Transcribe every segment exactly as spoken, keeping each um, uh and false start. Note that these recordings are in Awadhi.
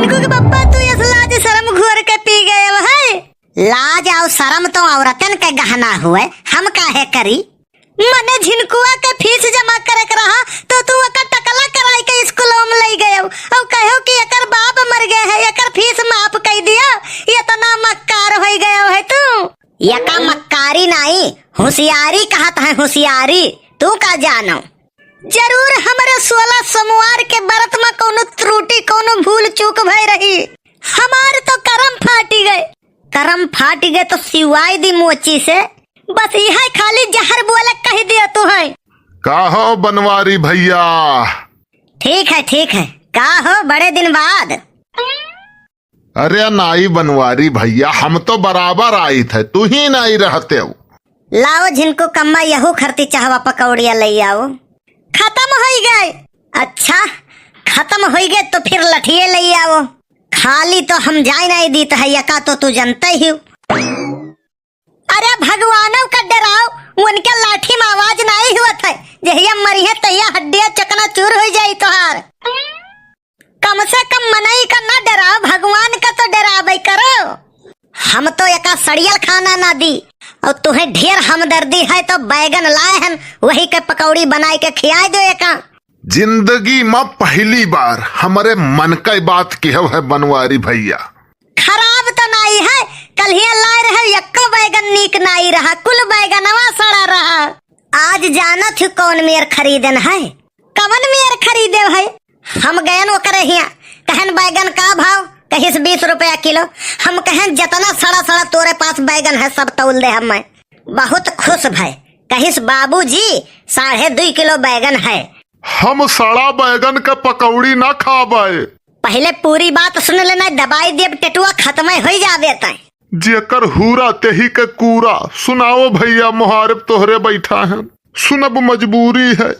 झिनकू के बप्पा, तू यस लाज सरम घोर के पी गए है। लाज अउ सरम तो औरतन के गहना हुए, हम काहे करी? मने झिनकुआ के फीस जमा करे के रहा, तो तू ओकर टकला कराई के स्कूलों में लई गयो अउ कहो कि एकर बाप मर गए है, एकर फीस माफ कई दियो। एतना मक्कार होई गयो है तू। यका मक्कारी नाई, होशियारी कहत है, होशियारी। तू का जानो? जरूर हमरे सोलह सोमवार के व्रत में कौनो त्रुटि, कौनो भूल चूक भई रही। हमार तो करम फाटि गए। करम फाटि गए तो सिवाय दी मोची से। बस इहै खाली जहर बोले कहि दियो तू है। का हो बनवारी भैया? ठीक है, ठीक है। का हो बड़े दिन बाद? अरे नाई बनवारी भैया, हम तो बराबर आइत है, तू ही नाई रहते हो। लाओ झिनकू कम्मा, यहू खरती चहवा पकौड़िया लई आओ। खतम होई गए। अच्छा, खतम होई गए तो फिर लठिए लई आओ। खाली तो हम जाए नाई दीत है, यका तो तू जनते ही हो। अरे भगवानों का डराओ, उनके लाठी में आवाज नाई हुआ था। जहिया मरिहे तहिया हड्डियां चकनाचूर होई जाई तोहार। कम से कम मनई का ना डराओ, भगवान का तो डरावे करो। हम तो एका सड़ियल खाना ना दी, और तुहें ढेर हमदर्दी है तो बैगन लाए हन, वही के पकौड़ी बनाए के खियाए दो एका। जिंदगी में पहली बार हमरे मन का बात किहव है बनवारी भैया। खराब तो नाई है, कल्हिया लाए रहे, एक्को बैगन नीक नाई रहा, कुल बैगनवा सड़ा रहा। आज जानत हूँ कौन मेर खरीदन है। कवन मेर खरीदे है? हम गयन ओकरे हिया, कहन बैगन का भाव, कहिस बीस रुपया किलो। हम कहन जतना सड़ा सड़ा तोरे पास बैगन है सब तौल दे हमें। बहुत खुश भय, कहिस बाबूजी साढ़े दुई किलो बैगन है। हम सड़ा बैगन के पकौड़ी ना खाबे। पहिले पूरी बात सुन लेना, दबाई देब टेटुआ खत्म होई जाबे तै। जेकर हूरा तेही के कूरा। सुनाओ भैया, मुहारिब तोहरे बैठा है, सुनब मजबूरी है।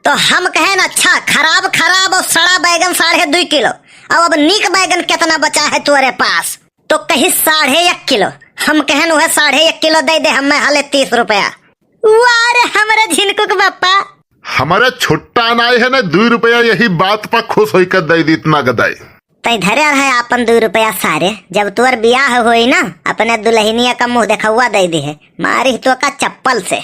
तो हम कहेन अच्छा, खराब खराब और सड़ा बैगन साढ़े दुई किलो, और अब नीक बैगन कितना बचा है तोरे पास? तो कही साढ़े एक किलो। हम कहेन वह साढ़े एक किलो दे दे हमें हाले तीस रुपया। वाह रे हमरे झिनकुक बप्पा। हमरे छुट्टा नाई है ना, दुई रुपया यही बात पर खुश होइके दे दीत नगदे। तै धरे रहे आपन दुई रुपया सारे, जब तोर बियाह होई ना, अपने दुल्हनिया का मुंह देखौआ दे दिहे, मारी तो का चप्पल से।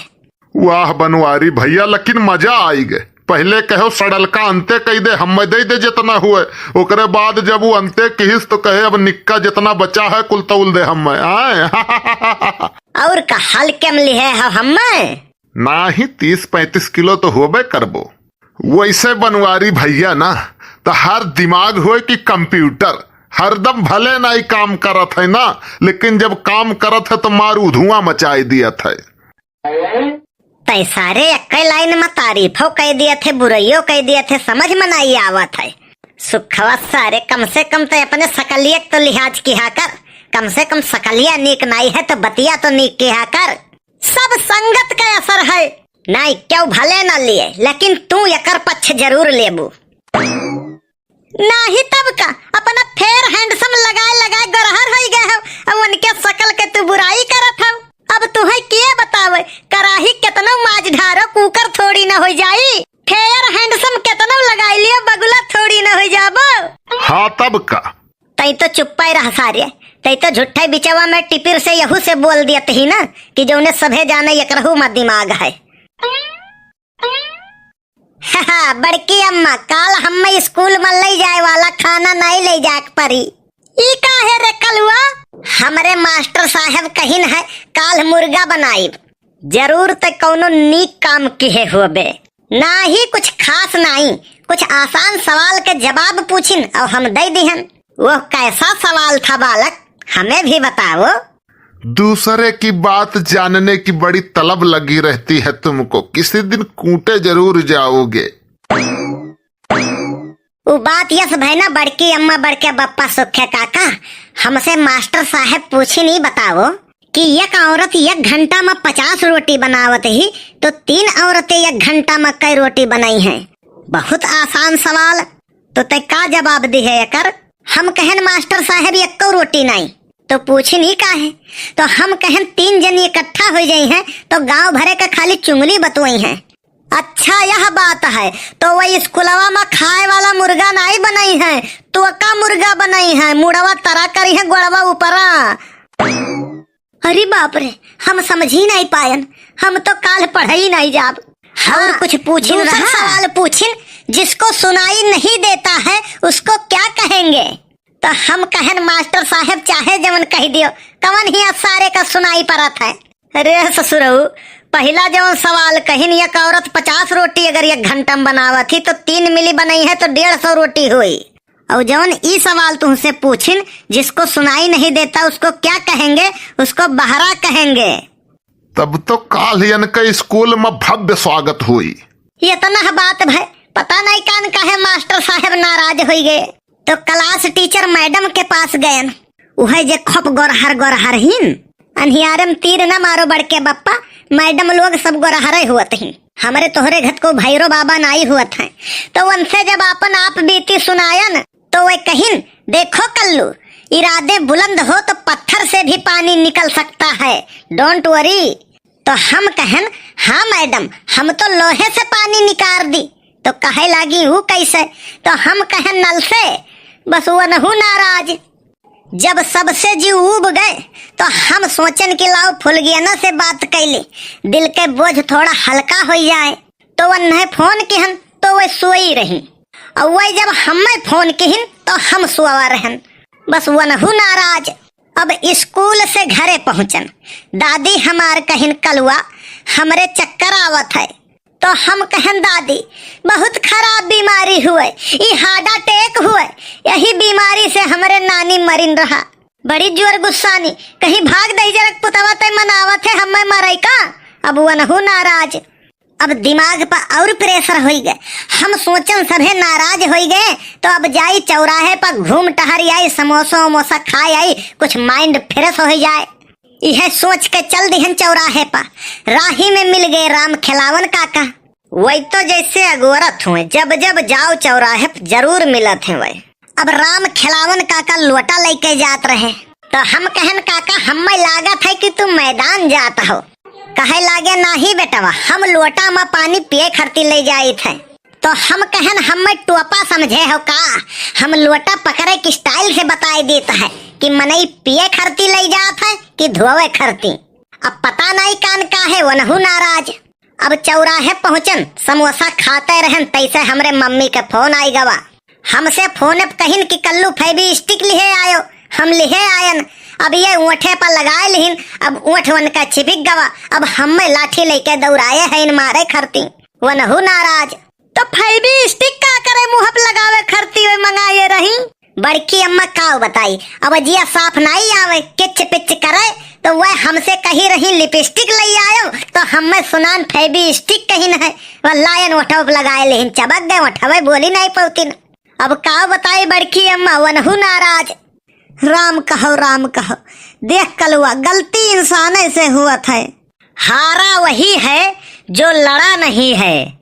वाह बनवारी भैया, लेकिन मजा आई गए। पहिले कहो सड़लका अंते कई दे, हमें दे दे जितना हुए, ओकरे बाद जब वो अंते किहिस तो कहे अब निक्का जितना बचा है कुल तौल दे हमें, आए। और का हल्के में लिहे हो हमें? ना ही तीस पैंतीस किलो तो होबे करबो। वैसे बनवारी भैया ना, तो हर दिमाग होए कि कंप्यूटर, हरदम भले नाई काम करत है ना, लेकिन जब काम करत है तो मारू धुआं मचाई दियत है। तै सारे एक्के लाइन में तारीफो कह दियत है, बुराइयो कह दियत है, समझ में नाई आवत है। सुखवा सारे, कम से कम तै अपने सकलिया के तो लिहाज किहा कर, कम से कम सकलिया नीक नाई है तो बतिया तो नीक किहा कर। सब संगत का असर है। नाई क्यों भले ना लिए, लेकिन तू एकर पक्ष जरूर लेबू। नाही तब का, अपना फेयर हैंडसम लगाए लगाए गरहर होई गए हो, अब उनके शकल के तू बुराई करत हो। अब तुहे के बतावे, कराही केतनो माज ढारो, कुकर थोड़ी न होई जाई। फेयर हैंडसम केतनो लगाई लियो, बगुला थोड़ी न होई जाबो। हाँ तब का। तई तो चुप्पे रह सारे, तई तो झुट्ठे बिचवा में टिपिर से यहू से बोल दियत ही ना कि जौने सभे जाने एकरहू में दिमाग है। बड़की अम्मा, काल हम्मे स्कूल में लई जाए वाला खाना नाई लई जाए के परी। ई काहे रे कलुआ? हमरे मास्टर साहब कहिन है, काल मुर्गा बनाइब। जरूर ते कौनो नीक काम किहे होबे। ना ही कुछ खास नाई, कुछ आसान सवाल के जवाब पूछिन और हम दे दिहन। वो कैसा सवाल था बालक, हमें भी बताओ। दूसरे की बात जानने की बड़ी तलब लगी रहती है तुमको, किसी दिन कूटे जरूर जाओगे। उ बात यस भय ना बड़की अम्मा बड़के बप्पा सुखे काका, हमसे मास्टर साहब पूछी नहीं बताओ कि एक औरत एक घंटा में पचास रोटी बनावत ही तो तीन औरतें एक घंटा में कई रोटी बनाई हैं? बहुत आसान सवाल। तो तै का जवाब दिहे एकर? हम कहन मास्टर साहब एक्को रोटी नाई। तो पूछिन ई काहे? तो हम कहन तीन जनी इकट्ठा हो जाई हैं तो गांव भरे का खाली चुंगली बतुआई हैं। अच्छा, यह बात है, तो वह स्कूलवा में खाए वाला मुर्गा नाई बनई है, तो का मुर्गा बनई है, मुड़वा तरा करी है, गोड़वा ऊपरा। अरे बाप रे, हम समझी नाई पायन, हम तो काल पढ़ई नाई जाब। हाँ, और कुछ पूछिन दूसर रहा। सवाल पूछिन, जिसको सुनाई नहीं देता है, उसको क्या कहेंगे? तो हम कहन, मास्टर साहेब चाहे जवन कहि दियो, कवन हिया सारे का सुनाई परत है। अरे ससुरऊ, पहिला जवन सवाल कहिन, एक औरत पचास रोटी अगर एक घंटा में बनावत ही, तो तीन मिली बनई है, तो डेढ़ सौ रोटी हुई। और जवन ई सवाल तुमसे पूछिन, जिसको सुनाई नहीं देता, उसको क्या कहेंगे? उसको बहरा कहेंगे। तब तो काल ही इनका स्कूल में भव्य स्वागत हुई। इतना बात भय, पता नहीं कान काहे मास्टर साहेब नाराज होई गए। तो क्लास टीचर मैडम के पास गयन। उहे जे खूब गोरहर गोरहर हिन। अन्हियारे में तीर न मारो बड़के बप्पा, मैडम लोग सब गोरहरे हुअत ही। हमरे तोहरे घत को भैरो बाबा नाई हुअत हैं। तो उनसे जब आपन आप बीती सुनायन, तो वे कहिन, "देखो कल्लू, इरादे बुलंद हो तो पत्थर से भी पानी निकल सकता है, don't worry।" तो हम कहन, "हाँ मैडम, हम तो लोहे से पानी निकाल दी।" तो कहे लागी, "ऊ कैसे?" तो हम कहन, "नल से।" बस वनहू नाराज। जब सबसे जीव ऊब गए, तो हम सोचन कि लाओ फुलगियना से बात कैली, दिल के बोझ थोड़ा हल्का हो जाए। तो वन्हे फोन किहन, तो वह सोई रही, और वह जब हमें फोन किहिन, तो हम सोवा रहन। बस वनहू नाराज। अब स्कूल से घरे पहुँचन, दादी हमार कहिन, "कलुआ, हमरे चक्कर आवत है।" तो हम कहन, "दादी, बहुत खराब बीमारी हुए, ई हार्ट अटैक हुए, यही बीमारी से हमरे नानी मरिन रहा।" बड़ी जोर गुस्सानी, "कहीं भाग दही जरक पुतवा तय मनावत है, हमें मरई का?" अब वनहू नाराज। अब दिमाग पर और प्रेशर होई गए, हम सोचन सभे नाराज होई गए, तो अब जाई चौराहे पर घूम टहर आई, समोसा उमोसा खाए आई, कुछ माइंड फ्रेश हो जाए। यह सोच के चल दिहन चौराहे पर। राही में मिल गए राम खिलावन काका। वही तो जैसे अगोरत हुए, जब जब जाओ चौराहे पर जरूर मिलत हैं वही। अब राम खिलावन काका लोटा लेके जात रहे, तो हम कहन, "काका, हमें लागत है कि तू मैदान जात हो।" कहे लागे, "नाही बेटवा, हम लोटा में पानी पिए खरती ले जाइत है।" तो हम कहन, "हमें टोपा समझे हो का? हम लोटा पकड़े के स्टाइल से बताए देत है कि मनई पिए खरती ले जात है कि धोवे खरती।" अब पता नहीं कान काहे वनहू नाराज। अब चौराहे पहुँचन, समोसा खाते रहन, तैसे हमरे मम्मी के फोन आई गवा। हमसे फोन पे कहिन कि "कल्लू, फेवी स्टिक लिहे आयो।" हम लिहे आयन। अब ये ओंठे पर लगाए लिहिन, अब ओंठ वनका चिपक गवा। अब हमें लाठी लेके दौड़ाए हैं इन मारे खरती। वनहू नाराज। तो फेवी स्टिक का करे, मुँह पे लगावे खरती, वे मंगाए रही। बड़की अम्मा काव बताई, अब जिया साफ नाई आवे, किच पिच करे, तो वह हमसे कही रही, "लिपस्टिक लई आयो," तो हमें सुनान फेवी स्टिक कहिन है, वह लायन ओठव पे लगाए लेहिन, चबक गए ओठवे, बोली नाई पौतिन। अब काव बताई बड़की अम्मा, वनहू नाराज। राम कहो, राम कहो, देख कलुआ, गलती इंसाने से हुअत है। हारा वही है जो लड़ा नहीं है,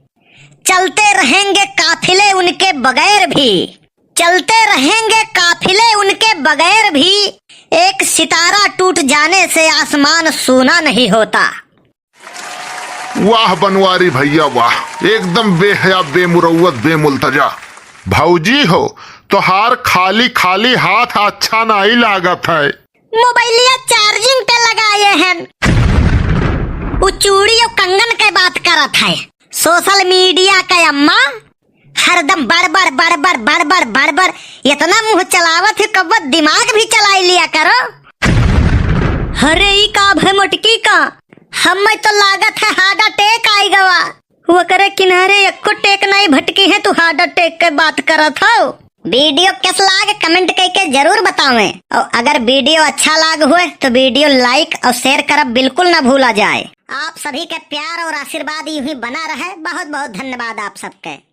चलते रहेंगे काफिले उनके बगैर भी। चलते रहेंगे काफिले उनके बगैर भी, एक सितारा टूट जाने से आसमान सूना नहीं होता। वाह बनवारी भैया वाह, एकदम बेहया, बेमुरौवत, बेमुल्तजा। भौजी हो, तोहार खाली खाली हाथ अच्छा नाई लागत है। मोबाइलिया चार्जिंग पे लगाए हैं, उ चूड़ी और कंगन के बात करत है। सोशल मीडिया के अम्मा हरदम बड़बड़, बड़बड़, बड़बड़, बड़बड़, इतना मुंह चलावत है, कब्बो दिमाग भी चलाई लिया करो। अरे ई का भय मोटकी का, हमें तो लागत है हार्ट अटैक आई गवा। ओकरे किनारे एको टेक नहीं भटकी है, तू हार्ट अटैक के बात करत हो। वीडियो कैस लाग कमेंट करके जरूर बतावें, और अगर वीडियो अच्छा लाग हुए तो वीडियो लाइक और शेयर करब बिल्कुल ना भूला जाए। आप सभी के प्यार और आशीर्वाद यूं ही बना रहे। बहुत बहुत धन्यवाद आप सबके।